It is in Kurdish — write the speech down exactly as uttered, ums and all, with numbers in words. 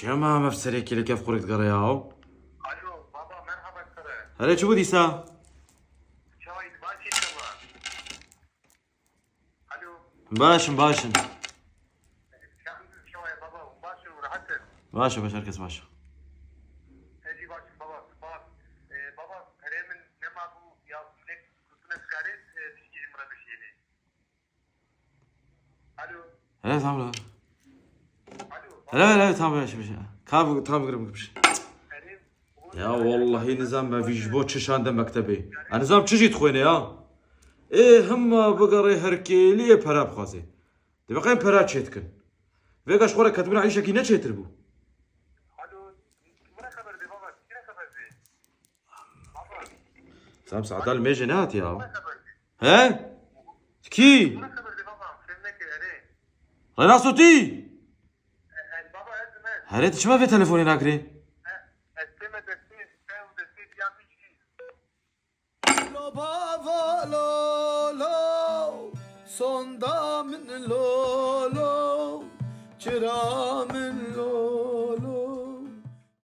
Kema em ev serê kêlê kevxurek digere ya. Alo, baba, merhaba sere. Herê çi bû dîsa? Çawa yî, baş inşallah. Alo. Baş in, baş in. Sen çawa yî baba, baş in, rahat in. Baş e, baş, herkes baş e. Ez jî baş im baba, spas. E, baba, perê min nema bû, ya ne, ne karê, e, tiştî ji min re bişînî. Alo. Hele tamam la. Alo. Hele hele hele, tamam ya, şimdi bir şey. Ka bu, tamam, girim bir şey. Perê Ya wallahî nizam me vî ji bo çi şande mektebê. Ez nizam çi jî dixwêne ya. Ê hima bigerê her kêliyê pere bixwazê. Dê beqên pere çê dikin. Vêga ji xwe re ketibûna îşekî ne çêtir bû. Alo, min re xeber de baba, kî re xeber de? Baba. Sam saeta li mêjê nehatiye ya. Min re xeber de. He? Kî? Min re xeber de baba, fêm neke erê. Renaso tî? E, e, baba, ez me. Herê tu çima vê telefonê nakirê? E, ez tê me destê, te û destê diya min jî. Lo bava lo lo, sonda min lo lo, çira min